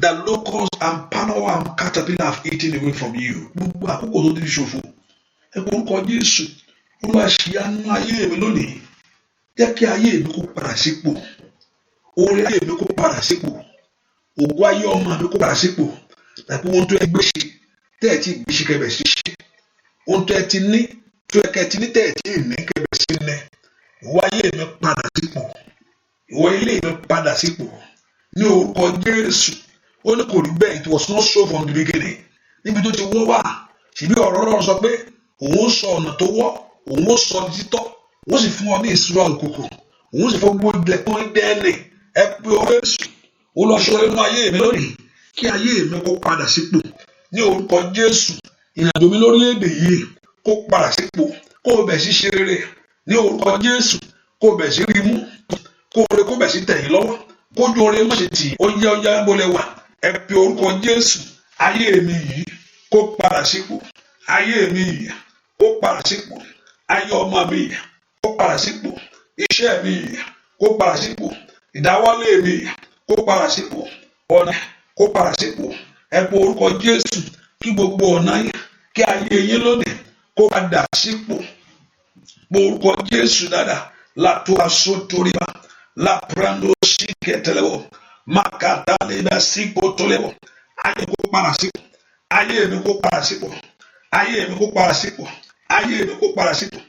Speaker 1: that locusts and palmerworm and caterpillar have eaten away from you." Gbogbo àkókò tó ti fi ṣòfò. Ẹ kò orúkọ Jésù. Olúwa, ṣìyanu ayé mi lónìí. Jẹ́ kí ayé mi kó padà sípò. Orí ayé mi kó padà sípò. Ògo ayé ọmọ mi kó padà sípò. Tàbí ohun tó ẹ gbé ṣe tẹ́ ẹ ti gbé ṣe, kẹbẹ̀ sí ṣe. Ohun tó ẹ ti ní, tó ẹ kẹ ti ní, tẹ́ ẹ ti ní, kẹbẹ̀ sí ní. Ìwọ ayé mi, padà sípò. Ìwọ ilé mi, padà sípò ní orúkọ Jésù. Ó ní kò rí bẹ́ẹ̀. It was not so from the beginning. Níbi tó ti wọ́ wà síbí, ọ̀rọ̀ Ọlọ́run sọ pé òun ó sọ ọ̀nà tó wọ́, òun ó sọ títọ́, òun sì fún ọ ní ìṣúra òkùnkùn, òun sì fọ́ gbogbo ilẹ̀kùn dẹ́nì. Ẹ pé ọ Jésù. Ó lọ ṣọ inú ayé mi lónìí, kí ayé mi kó padà sípò ní orúkọ Jésù. Ìrìnàjò mi lórílẹ̀‐èdè yìí kó padà sípò, kó o bẹ̀ sí ṣe rere ní orúkọ Jésù, kó o bẹ̀ sí rí mú, kó o rẹ kó bẹ̀ sí tẹ̀yìn lọ́wọ́, kójú oore má ṣe tì. Ó yá, ó yá, bó lẹ wà, ẹ pe orúkọ Jésù. Ayé mi yìí kó padà sípò. Ayé mi yìí kó padà sípò. Ayé ọmọ mi yìí kó padà sípò. Iṣẹ́ mi yìí kó padà sípò. Ìdáwọ́lé mi yìí kó padà sípò. Ọ̀nà kó padà sípò. Ẹ pe orúkọ Jésù, kí gbogbo ọ̀nà yín, kí ayé yín lónìí kó padà sípò. Pe orúkọ Jésù dáadáa. Látó aṣọ toríba láprando sí kẹtẹlẹwọ mákàtàlẹ́bà sípò tó lẹ́wọ̀. Ayé kó padà sípò. Ayé mi kó padà sípò. Ayé mi kó padà sípò. Ayé mi kó padà sípò.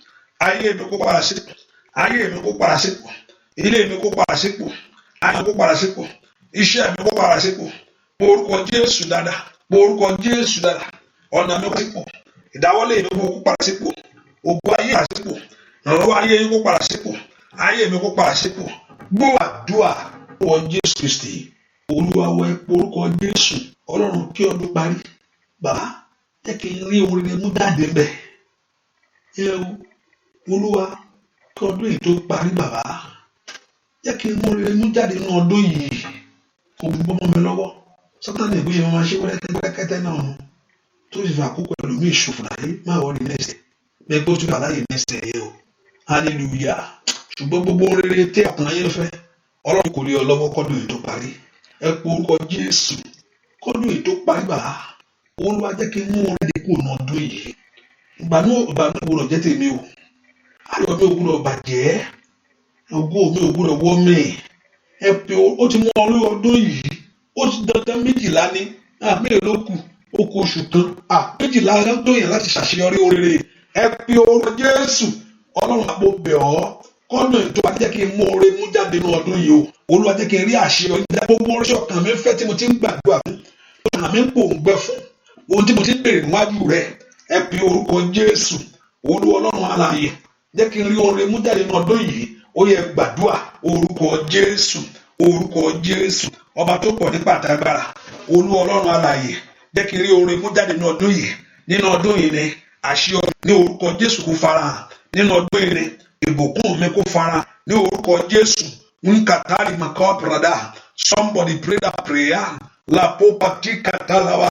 Speaker 1: Ayé mi kó padà sípò. Ayé mi kó padà sípò. Ilé mi kó padà sípò. Ayé mi kó padà sípò. Iṣẹ́ mi kó padà sípò. Orúkọ Jésù dáadáa. Orúkọ Jésù dáadáa. Ọ̀nà mi kó sípò. Ìdáwọ́lé mi kó padà sípò. Ògo ayé padà sípò. Ìrànlọ́wọ́ ayé yín kó padà sípò. Ayé mi kó padà sípò. Gbọ́ àdúrà wọ Jésù Kristi. Olúwa wọ ẹ orúkọ Jésù. Ọlọ́run, kí ọdún parí, bàbá, jẹ́ kí n rí ohun rere mú jáde bẹ̀. Ẹ o Olúwa, kí ọdún yìí tó parí, bàbá, jẹ́ kí n mú rere mú jáde nínú ọdún yìí. Kò gbọ́ mọ́ mi lọ́wọ́. Sátánì ìgbéyàwó máa ṣe wẹ́rẹ́kẹ́tẹ́ náà nù tó sì fi àkókò ẹlòmíì ṣòfò láyé. Má wọrí next year bẹ́ẹ̀ kó tún wà láyé next year yẹn o. Hallelujah. Ṣùgbọ́n gbogbo rere tí ọkàn yẹn fẹ́, Ọlọ́run kò rí ọ lọ́wọ́ kọ́dún yìí tó parí. Ẹ pé orúkọ Jésù. Kọ́dún yìí tó parí, bàbá, Olúwa, jẹ́ kí n mú orin kúrò ní ọdún yìí. Ìbànú gbọ́dọ̀ jẹ́ tèmi o. Ayọ̀ mi ò gbọ́dọ̀ bàjẹ́. Ògo mi ò gbọ́dọ̀ wọ́ mi. Ẹ pé ó ti mú ọrí ọdún yìí. Ó ti dandan 12 ní mélòó ló kù? Ó kù oṣù kan. 12 tó yàn láti ṣàṣeyọrí oríire. Ẹ pé orúkọ Jésù. Ọlọ́run, àpò bẹ̀ ọ́, kọ́nà ètò àti jẹ́ kí n mú oore mú jáde ní ọdún yìí o. Olúwa, jẹ́ kí n rí àṣeyọrí. Gbogbo oríṣi ọkàn mi fẹ́ tí mo ti ń gbàdúrà fún, ọkàn mi ń pòǹgbẹ fún, ohun tí mo ti ń béèrè níwájú rẹ. Ẹ pe orúkọ Jésù. Olúwa Ọlọ́run alààyè, jẹ́ kí n rí oore mú jáde ní ọdún yìí. Ó yẹ gbàdúrà. Orúkọ Jésù, orúkọ Jésù, ọba tó pọ̀ nípa àtàgbára. Olúwa Ọlọ́run alààyè, jẹ́ kí n rí oore mú jáde ní ọdún yìí. Nínú ọdún yìí ni àṣeyọrí ní orúkọ Jésù kó farahàn. Nínú ọdún yìí ni ìbùkún mi kó farahàn ní orúkọ Jésù. Nkatari makabrada. Somebody pray that prayer. La popati katalawa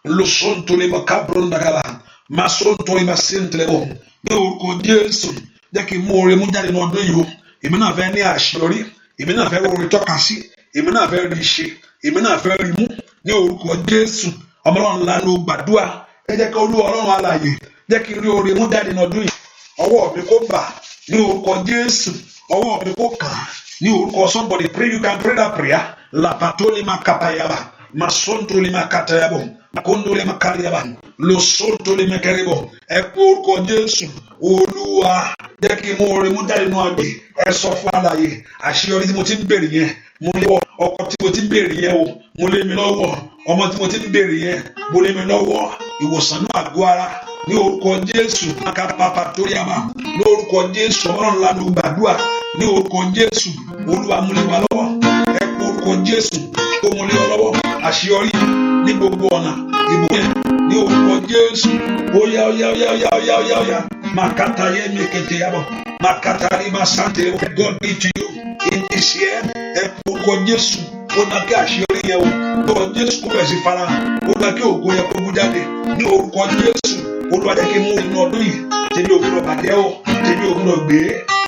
Speaker 1: losontoli makabrondagala masontoli masintelebo ní orúkọ Jésù. Jẹ́ kí n mú oore mú jáde ní ọdún yìí o. Èmi náà fẹ́ ní àṣeyọrí. Èmi náà fẹ́ oore tọ́ka sí. Èmi náà fẹ́ rí ṣe. Èmi náà fẹ́ rí mú ní orúkọ Jésù. Ọmọlọ́run, lánàá gbàdúrà. Ẹ jẹ́ kí Olúwa Ọlọ́run alààyè jẹ́ kí n rí oore mú jáde ní ọdún yìí. Ọwọ́ mi kó bà ní orúkọ Jésù. Ọwọ́ mi kó kàn ní orúkọ. Somebody pray. You can pray that prayer. Lapatoli makapayaba masontoli makatayabo makondoli makariaba losontoli mẹkẹrẹbọ. Ẹ kú orúkọ Jésù. Olúwa, jẹ́ kí n mú oore mú jáde nínú àgbè. Ẹ sọ fún alààyè, àṣeyọrí tí mo ti ń béèrè yẹn, mo lé ọkọ tí mo ti ń béèrè yẹn o, mo lé mi lọ́wọ́. Ọmọ tí mo ti ń béèrè yẹn, mo lé mi lọ́wọ́. Ìwòsàn náà àgọ́ ara ní orúkọ Jésù. Makapapa toríaba lórúkọ Jésù. Ọlọ́run, lánàá gbàdúrà ní orúkọ Jésù. Olúwa, mú lé wa lọ́wọ́. Ẹ kú orúkọ Jésù, kó mú lé ọ lọ́wọ́. Àṣeyọrí ní gbogbo ọ̀nà, ìbùkún yẹn ní orúkọ Jésù. Óyá, óyá, óyá, óyá, óyá, óyá, óyá. Makata yẹ mekete yabọ makata rí masante. God be to you in this year. Ẹ kú orúkọ Jésù. Ó ná kí àṣeyọrí yẹn o. Lórúkọ Jésù, kó bẹ̀rẹ̀ sí fara. Ó ná kí ògo yẹn kó bú jáde ní orúkọ Jésù. Olúwa, jẹ́ kí n mú inú ọdún yìí. Tèmi ò gbọdọ̀ bàjẹ́ o. Tèmi ò gbọdọ̀ gbé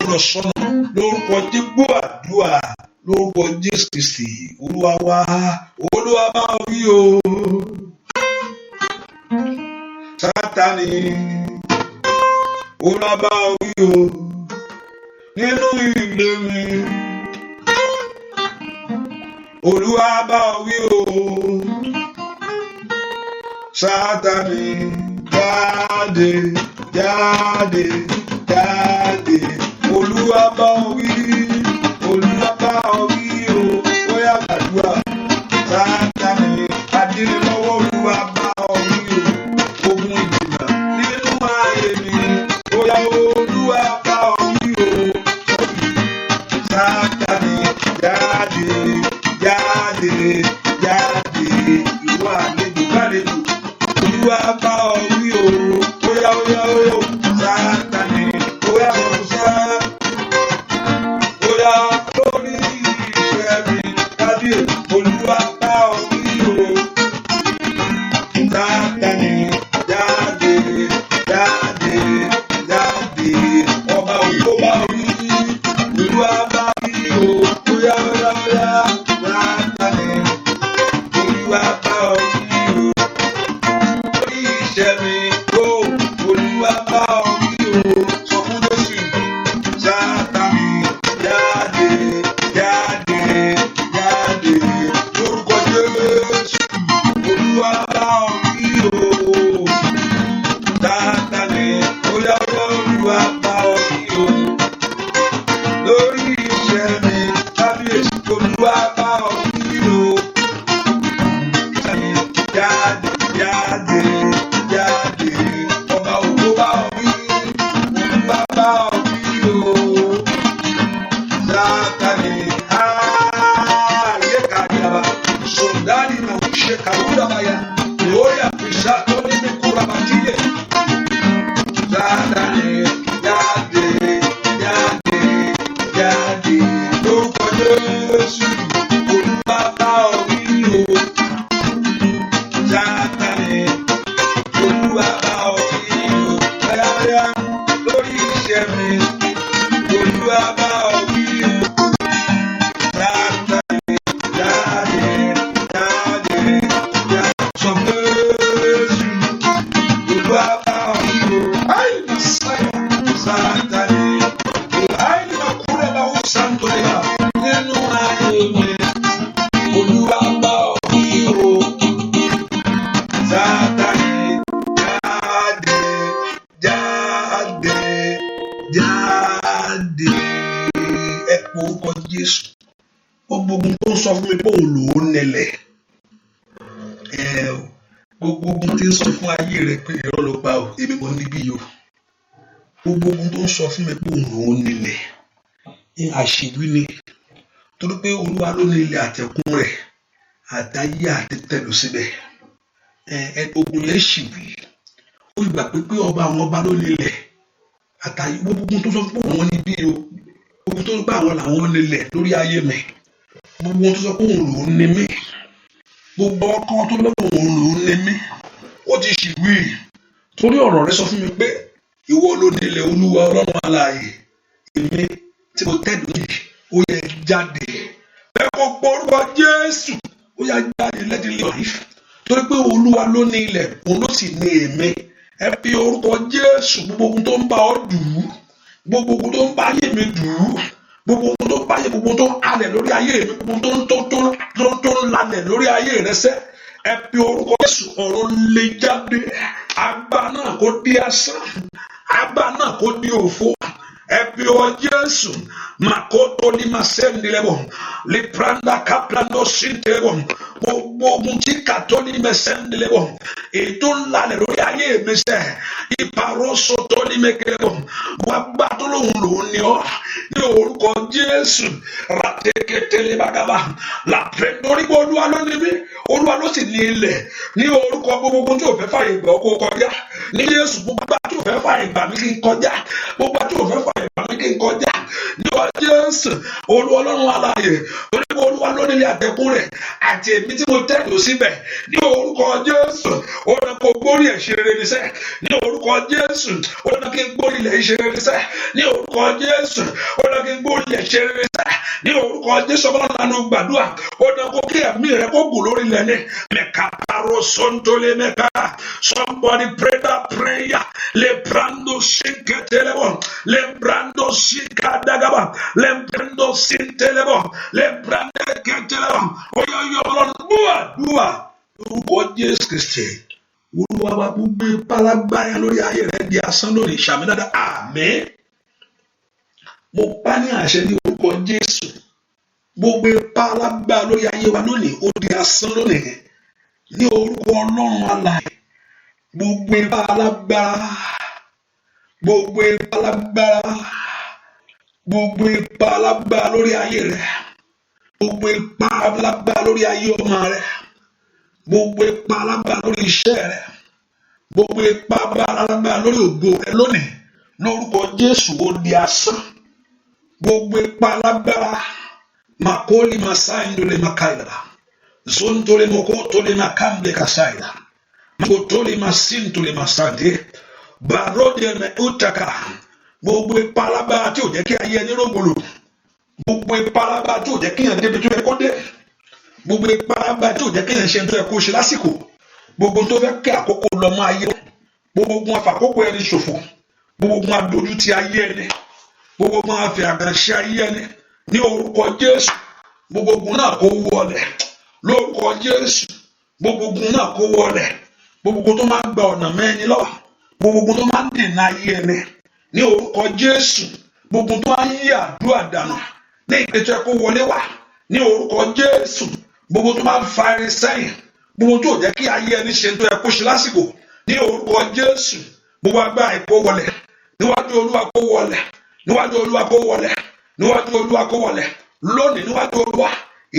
Speaker 1: gbọdọ̀ sọnù lórúkọ Jésù. Àdúrà lórúkọ Jésù Kristi Olúwa wa. Olúwa bá wí o, Sátani. Olúwa bá wí o nínú ilé mi. Olúwa bá wí o, Sátani, jáde, jáde, jáde. Olúwa bá wí, Olúwa bá wí o. Ó yá, gbàdúrà. Sátani adínlọ́wọ́, Olúwa bá wí o. Ogun ìdènà nínú ayé mi, ó yá, Olúwa bá wí o. Sátani, jáde, jáde, jáde. Ìwọ àlejò kálejò, Olúwa bá ọ wí o. Ó yá, ó yá, ó yá. Sátani, ó yá, ó sá, ó yá lórí iṣẹ́ mi, kábíyèsí. Olúwa bá ọ wí o. Sátani, jáde, jáde, jáde. Ọba ògo bá wí. Olúwa bá wí o. Ó yá, ó yá, ó yá. Sátani, Olúwa bá ọ wí o. Lórí iṣẹ́ mi o, Olúwa bá ọ wí o. Sọ fún Jésù. Sátani, jáde, jáde, jáde. Lórúkọ Jésù, Olúwa bá ọ wí o. Sátani, óyá, óyá, Olúwa bá ọ wí o. Lórí iṣẹ́ mi, kábíyèsí, Olúwa bá ọ wí o. Jáde, jáde, jáde. Ọba ògo bá ọ wí. Olúwa bá ọ wí o. Sátani, ayé kàdíyàbá.
Speaker 2: Kurabaya. Gloria Pisatoni mi Kurabatile. Sátánì jáde, jáde, jáde. Lórúkọ Jésù, Olúwa bá ọ wí o. Sátánì, Olúwa bá ọ wí o. Bóyá lórí iṣẹ́ mi, Olúwa bá ọ wí o. Sátánì, jáde, jáde, jáde. Sọ pé Jésù, Olúwa bá ọ wí o. Ai, Messiah, Sátánì, ai, Makura bá ó Santoya, nínú ayé mi, Olúwa bá ọ wí o. Sátánì, jáde, jáde, jáde. Ẹ pé orúkọ Jésù. Gbogbo ogun tó ń sọ fún mi pé òun lòún nílẹ̀. Gbogbo ogun tí ń sọ fún ayé rẹ pé irọ́ ló pa o, èmi mo níbí yìí o. Gbogbo ogun tó ń sọ fún mi pé òun lòún nílẹ̀. Àṣìwí ni. Torí pé Olúwa ló ní ilẹ̀ àtẹ̀kùn rẹ̀, àtayé àti tẹ̀dó síbẹ̀. Ogun yẹn ṣì wí. Ó gbà pé ọba àwọn ọba ló nílẹ̀. Àtayé gbogbo ogun tó sọ fún pé òun níbí o. Gbogbo tó sọ pé àwọn làwọn nílẹ̀ lórí ayé mi. Gbogbo ohun tó sọ pé òun lòún ní mí. Gbogbo ọkọ tó lọ́wọ́ òun lòún ní mí. Ó ti ṣì wí. Torí ọ̀rọ̀ rẹ sọ fún mi pé ìwọ ló nílẹ̀, Olúwa Ọlọ́run alààyè. Èmi tí mo tẹ̀dó yìí, ó yẹ jáde. Ẹ kó porúkọ Jésù, ó yá, jáde, let it live. Torí pé Olúwa ló ní ilẹ̀, òun ló sì ní èmi. Ẹ fi orúkọ Jésù, gbogbo ogun tó ń bá ọ dù ú, gbogbo ogun tó ń bá ayé mi dù ú, gbogbo ogun tó ń bá ayé, gbogbo tó ń halẹ̀ lórí ayé mi, gbogbo tó ń lalẹ̀ lórí ayé rẹ sẹ́. Ẹ fi orúkọ Jésù, ọ̀run lè jáde. Agbára náà kó di asán, agbára náà kó di òfo. Ẹ fi orúkọ Jésù, makoto ní masẹ́ndìlẹ́bọ̀ lipranda kaplando sintelẹ́bọ̀. Gbogbo ogun tí kàtó ní mẹsẹ́ndìlẹ́bọ̀, ètò ńlalẹ̀ lórí ayé mi sẹ́, ìpàrọ̀sọ tó ní mẹkẹlẹ́bọ̀, wọ́n gbà tó lóhùn lòún ní ọ ní orúkọ Jésù. Rateketele bagaba làpẹ, torí pé Olúwa ló ní mí, Olúwa ló sì ní ilẹ̀. Ní orúkọ, gbogbo ogun tí ò fẹ́ fàyè gbà kó kọjá ní Jésù. Gbogbo àti ò fẹ́ fàyè gbà mí kí n kọjá, gbogbo àti ò fẹ́ fàyè gbà mí kí n kọjá ní orúkọ Jésù, Olúwa Ọlọ́run alààyè. Torí pé Olúwa ló nílé àtẹ̀kùn rẹ̀ àti èmi tí mo tẹ̀dó síbẹ̀. Ní orúkọ Jésù, ó ní kó gbórí ẹ̀ ṣe rere níṣẹ́. Ní orúkọ Jésù, ó ní kí n gbórí ilẹ̀ ṣe rere níṣẹ́. Ní orúkọ Jésù, ó ní kí n gbórí ilẹ̀ ṣe rere níṣẹ́. Ní orúkọ Jésù, ọlọ́run lánàá gbàdúrà. Ó ní kó kí ẹ̀mí rẹ kó gùn lórí ilẹ̀ ní mẹ́ka paro sọ́ńtólé mẹ́ka. Somebody pray that prayer. Lebrando sinketelebo, lebrando sikadagaba, lebrando sintelebo, lebrando ketelebo. Oyoyo, Ọlọ́run dúà dúà, lórúkọ Jésù Kristi Olúwa wa. Gbogbo ipá lágbára lórí ayé rẹ di asán lónìí. Ṣàmín dáadáa, àmín. Mo pa ní àṣẹ ní orúkọ Jésù, gbogbo ipá lágbára lórí ayé wa lónìí, ó di asán lónìí ní orúkọ Ọlọ́run alààyè. Gbogbo ipá alágbára, gbogbo ipá alágbára, gbogbo ipá alágbára lórí ayé rẹ, gbogbo ipá alágbára lórí ayé ọmọ rẹ, gbogbo ipá alágbára lórí iṣẹ́ rẹ, gbogbo ipá alágbára lórí ògo rẹ lónìí, lórúkọ Jésù, ó di asán. Gbogbo ipá alágbára, makoli masaindole makaila zontole mokotole makambe kasaila makotole masintole masande barode me utaka. Gbogbo ipá alágbára tí ò jẹ́ kí ayé ẹni rógbòlò, gbogbo ipá alágbára tí ò jẹ́ kí èèyàn débi tó yẹ kó dé, gbogbo ipá alágbára tí ò jẹ́ kí èèyàn ṣe tó yẹ kó ṣe lásìkò, gbogbo tó fẹ́ kí àkókò lọ mọ́ ayé, gbogbo ogun afàkókò ẹni ṣòfò, gbogbo ogun adójútì ayé ẹni, gbogbo ogun afẹ́ àgànṣe ayé ẹni, ní orúkọ Jésù, gbogbo ogun náà kó wọlẹ̀. Lórúkọ Jésù, gbogbo ogun náà kó wọlẹ̀. Gbogbo ogun tó máa ń gba ọ̀nà mẹ́ni lọ́wọ́, gbogbo ogun tó máa ń dènà ayé ẹni, ní orúkọ Jésù, gbogbo tó máa ń yí àdúrà dànù ní ìpètè kó wọlé wá, ní orúkọ Jésù, gbogbo tó máa ń fa irin sẹ́yìn, gbogbo tó jẹ́ kí ayé ẹni ṣe tó yẹ kó ṣe lásìkò, ní orúkọ Jésù, gbogbo agbára ìkó wọlẹ̀ níwájú Olúwa, kó wọlẹ̀ níwájú Olúwa, kó wọlẹ̀ níwájú Olúwa, kó wọlẹ̀ lónìí níwájú Olúwa.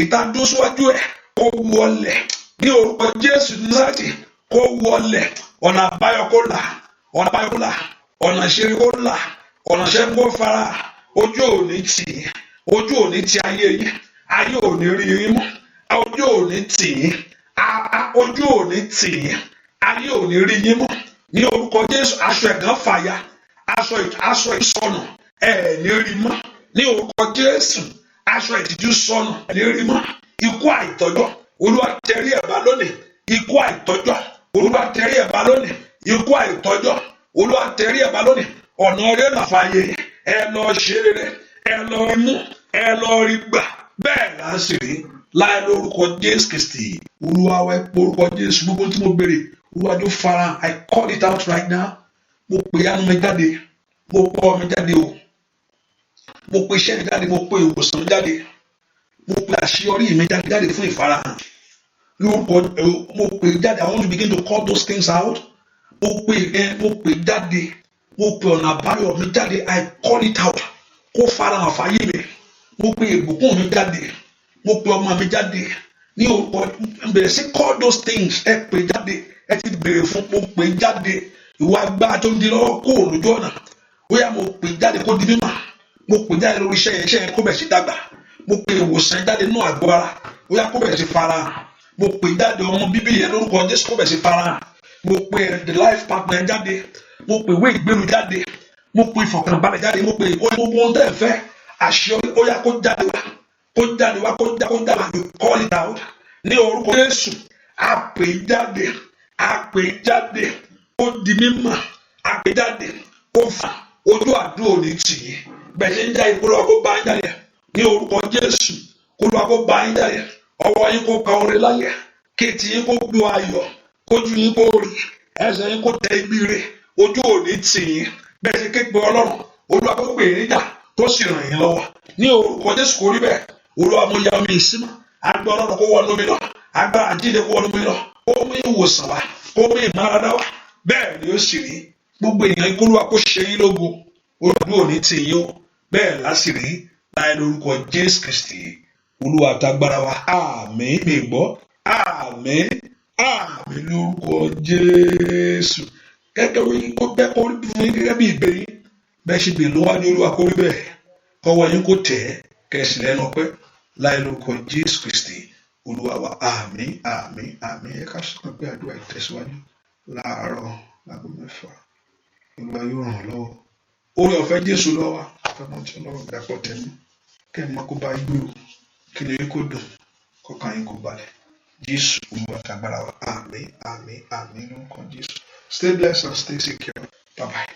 Speaker 2: Ìtàdó síwájú ẹ̀ kó wọlẹ̀. Ní orúkọ Jésù Násárẹ́tì, kó wọlẹ̀. Ọ̀nà àbáyọ kó là, ọ̀nà àbáyọ kó là, ọ̀nà ìṣeré kó là, ọ̀nà ìṣẹ́gun kó fara. Ojú ò ní tì yín, ojú ò ní ti ayé yín, ayé ò ní rí yín mọ́, ojú ò ní tì yín, ojú ò ní tì yín, ayé ò ní rí yín mọ́. Ní orúkọ Jésù, aṣọ ẹ̀gàn fàya, aṣọ ìsọnù, ẹ̀ ní rí mọ́. Ní orúkọ Jésù, aṣọ ìtìjú sọnù, ẹ̀ ní rí mọ́. Ikú àìtọ́jọ́, Olúwa tẹrí ẹ̀ ba lónìí. Ikú àìtọ́jọ́, Olúwa tẹrí ẹ̀ ba lónìí. Ikú àìtọ́jọ́, Olúwa tẹrí ẹ̀ ba lónìí. Ọ̀nà rẹ̀ là fàyè. Ẹ lọ ṣe rere, ẹ lọ rí mú, ẹ lọ rí gbà. Bẹ́ẹ̀ là á sì rí láì lórúkọ Jésù Kristi Olúwa wa. Orúkọ Jésù, gbogbo tí mo béèrè, Olúwa jọ̀ọ́ fara. I call it out right now. Mo pè yánu mi jáde, mo pọ̀ mi jáde o, mo pè iṣẹ́ mi jáde, mo pè ìwòsàn mi jáde, mo pè àṣeyọrí mi jáde, jáde fún ìfarahàn lórúkọ. Mo pè jáde. I want to begin to call those things out. Mo pè ẹ, mo pè jáde, mo pè ọ̀nà àbáyọ mi jáde. I call it out, kó farahàn fáyé mi. Mo pè ìbùkún mi jáde, mo pè ọmọ mi jáde ní orúkọ. Bẹ̀rẹ̀ sí call those things. Ẹ pè jáde, ẹ ti béèrè fún. Mo pè jáde, ìwà agbára tó ń di lọ́wọ́ kó lójú ọ̀nà, ó yá, mo pè jáde kó di mímọ̀. Mo pè jáde lórí iṣẹ́ yẹn, iṣẹ́ yẹn kó bẹ̀ sí dàgbà. Mo pè ìwòsàn jáde nínú àgọ́ ara, ó yá, kó bẹ̀ sí farahàn. Mo pè jáde ọmọ bíbí yẹn lórúkọ Jésù, kó bẹ̀ sí farahàn. Mo pè the life partner jáde. Mo pè ìwé ìgbélu jáde. Mo pè ìfọ̀kànbalẹ̀ jáde. Mo pè gbogbo ohun tẹ́ ẹ fẹ́, àṣeyọrí, ó yá, kó jáde wá, kó jáde wá, kó jáde, kó jáde wá. You call it out. Ní orúkọ Jésù, a pè jáde, a pè jáde, ó di mímọ̀, a pè jáde, ó fà. Ojú àdúrà ò ní tì yín. Bẹ́ẹ̀ ṣe ń jáde, kó lọ́wọ́ kó bá ń jáde. Ní orúkọ Jésù, kó lọ́wọ́ kó bá ń jáde. Ọwọ́ yín kó ka orin láyé, kéètì yín kó gbọ́ ayọ̀, kójú yín kó rí, ẹsẹ̀ yín kó tẹ ibi rẹ̀. Ojú ò ní tì yín. Bẹ́ẹ̀ ṣe ké pe Ọlọ́run, Olúwa kó pè é níjà, kó sì ràn yín lọ́wọ́. Ní orúkọ Jésù, kó rí bẹ́ẹ̀. Olúwa, mo ya omi ìsímọ́. Agbára Ọlọ́run kó wọnú mi lọ, agbára àjíǹde kó wọnú mi lọ, kó mú ìwòsàn wá, kó mú ìmáradá wá. Bẹ́ẹ̀ ni ó sì rí. Gbogbo èèyàn, Olúwa kó ṣe yín lógo. Olúwa ò ní tì yín o. Bẹ́ẹ̀ lásìrí láì lórúkọ Jésù Kristi Olúwa àtàgbára wa. Àmín. Mi gbọ́ àmín, àmín lórúkọ Jésù. Gẹ́gẹ́ bí kó bẹ́ẹ̀ kó rí fún yín, gẹ́gẹ́ bí ìbéèrè yín bẹ́ẹ̀ ṣe bèèrè lọ́wọ́ ní Olúwa, kó rí bẹ́ẹ̀. Kọ́wọ́ yín kó tẹ̀ ẹ́, kẹ̀sì lẹ́nu ọpẹ́ láì lórúkọ Jésù Kristi Olúwa wa. Àmín, àmín, àmín. Ẹ ká sọ̀rọ̀ pé àdúrà ìtẹ̀síwájú láàárọ̀ láago 6. Olúwa yóò ràn lọ́wọ́. Oore ọ̀fẹ́ Jésù lọ́wọ́ fẹ́mọ́ tí Ọlọ́run dàpọ̀ tẹ̀mí kẹ́ ẹ̀ mọ́ kó bá yín gbé o, kí ni kó dùn, kọ́kàn yín kó balẹ̀. Jésù Olúwa tàgbára wa. Àmín, àmín, àmín lórúkọ Jésù. Stay blessed and stay secure. Bye bye.